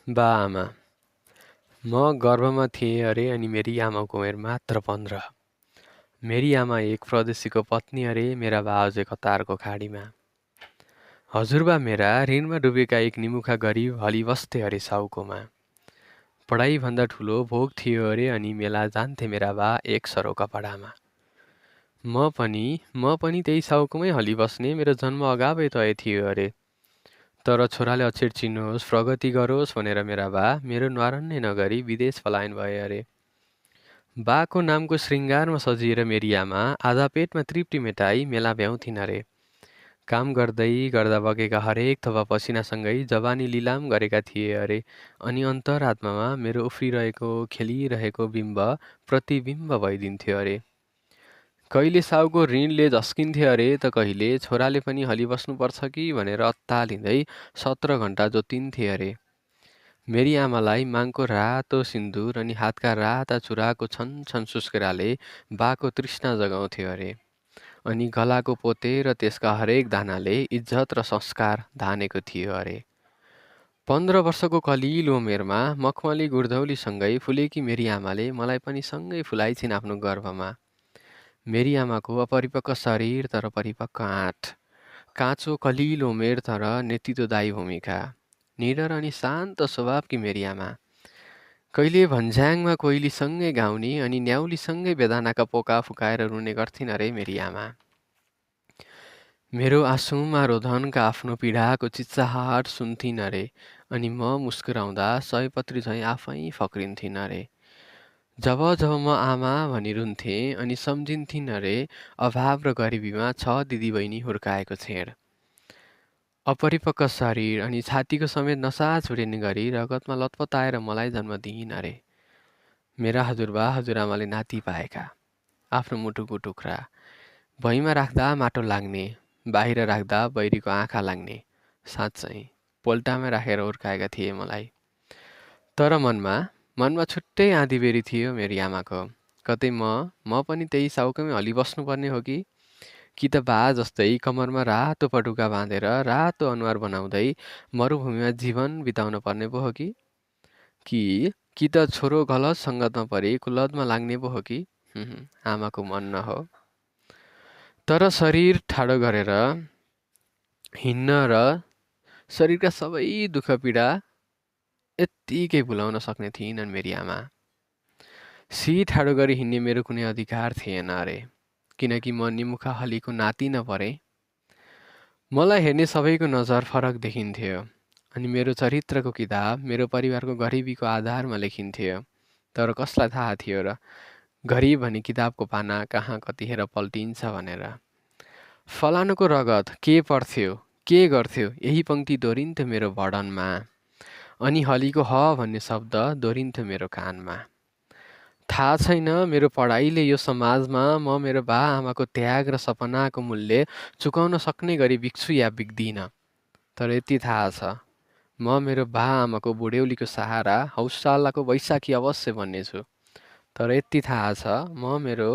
बा-आमा। म गर्भमा थिएँ अरे अनि मेरी आमाको उमेर मात्र 15। मेरी आमा एक परदेशीको पत्नी अरे मेरा बा अझै कतारको खाडीमा। हजुरबा मेरा ऋणमा डुबेका एक निमुखा गरिब हलिबस्थे अरे साउकोमा। पढाइभन्दा ठुलो भोग थियो अरे अनि मेला जान्थे मेरा बा एक सरो कपडामा। म पनि त्यही साउकोमै हलिबस्ने मेरो जन्म अगावै तय थियो अरे। तर छोराले अक्षर चिन्नुहोस् प्रगति गरोस् भनेर मेरा बा मेरो न्वारन नै नगरी विदेश पलायन भए अरे। बाको नामको श्रृङ्गारमा सजिएर मेरी आमा आधा पेटमा तृप्ति मेटाई मेला भ्याउँथिन् अरे। काम गर्दै गर्दा बगेका हरेक थोपा पसिनासँगै जवानी लिलाम गरेका थिए अरे। अनि अन्तरात्मामा मेरो उफ्रिरहेको खेलिरहेको बिम्ब प्रतिबिम्ब भइदिन्थ्यो अरे। कहिले साउको ऋणले झस्किन्थे अरे त कहिले छोराले पनि हलिबस्नुपर्छ कि भनेर अत्तालिँदै 17 घण्टा जोतिन्थे अरे। मेरी आमालाई मागको रातो सिन्दुर अनि हातका राता चुराको छन छन सुस्केराले बाको तृष्णा जगाउँथ्यो अरे। अनि गलाको पोते र त्यसका हरेक दानाले इज्जत र संस्कार धानेको थियो अरे। 15 वर्षको कलिलो उमेरमा मखमली गुर्दौलीसँगै फुलेकी मेरी आमाले मलाई पनि सँगै फुलाइछिन् आफ्नो गर्भमा। मेरी आमाको अपरिपक्व शरीर तर परिपक्व आँट, काँचो कलिलो उमेर तर नेतृत्वदायी भूमिका, निडर अनि शान्त स्वभावकी मेरी आमा। कहिले भन्ज्याङमा कोइलीसँगै गाउने अनि न्याउलीसँगै बेदानाका पोका फुकाएर रुने गर्थिन् अरे मेरी आमा। मेरो आँसुमा रोदनका आफ्नो पीडाको चिच्चाहाट सुन्थिन् अरे अनि म मुस्कुराउँदा सयपत्री झैँ आफै फक्रिन्थिन् अरे। जब जब म आमा भनी रुन्थेँ अनि सम्झिन्थिन् अरे अभाव र गरिबीमा 6 दिदीबहिनी हुर्काएको छेड। अपरिपक्व शरीर अनि छातीको समेत नसा छुडिने गरी रगतमा लतपताएर मलाई जन्म दिइन् अरे। मेरा हजुरबा हजुरआमाले नाति पाएका, आफ्नो मुटुको टुक्रा, भुइँमा राख्दा माटो लाग्ने, बाहिर राख्दा बैरीको आँखा लाग्ने, साँच्चै पोल्टामा राखेर हुर्काएका थिए मलाई। तर मनमा छुट्टै आँधीबेरी थियो मेरी आमाको। कतै म पनि त्यही साउकमै हलिबस्नुपर्ने हो कि त बा जस्तै कमरमा रातो पटुका बाँधेर रातो अनुहार बनाउँदै मरुभूमिमा जीवन बिताउन पर्ने पो हो कि त छोरो गलत सङ्गतमा परि कुलतमा लाग्ने पो हो कि आमाको मन न हो। तर शरीर ठाडो गरेर हिँड्न र शरीरका सबै दुःख पीडा यत्तिकै भुलाउन सक्ने थिइनन् मेरी आमा। ठाडो गरी हिँड्ने मेरो कुनै अधिकार थिएन अरे, किनकि म निमुखा हलीको नाति नपरे। मलाई हेर्ने सबैको नजर फरक देखिन्थ्यो अनि मेरो चरित्रको किताब मेरो परिवारको गरिबीको आधारमा लेखिन्थ्यो। तर कसलाई थाहा थियो र गरिब भन्ने किताबको पाना कहाँ कतिखेर पल्टिन्छ भनेर। फलानुको रगत के पर्थ्यो के गर्थ्यो यही पंक्ति दोहोरिन्थ्यो मेरो भडनमा अनि हलीको ह भन्ने शब्द दोहोरिन्थ्यो मेरो कानमा। थाहा छैन मेरो पढाइले यो समाजमा म मेरो बा आमाको त्याग र सपनाको मूल्य चुकाउन सक्ने गरी बिक्छु या बिक्दिन। तर यति थाहा छ म मेरो बा आमाको बुढ्यौलीको सहारा हौसलाको वैशाखी अवश्य बन्नेछु। तर यति थाहा छ म मेरो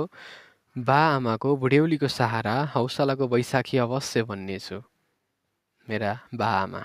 बा आमाको बुढ्यौलीको सहारा हौसलाको वैशाखी अवश्य बन्नेछु। मेरा बा आमा।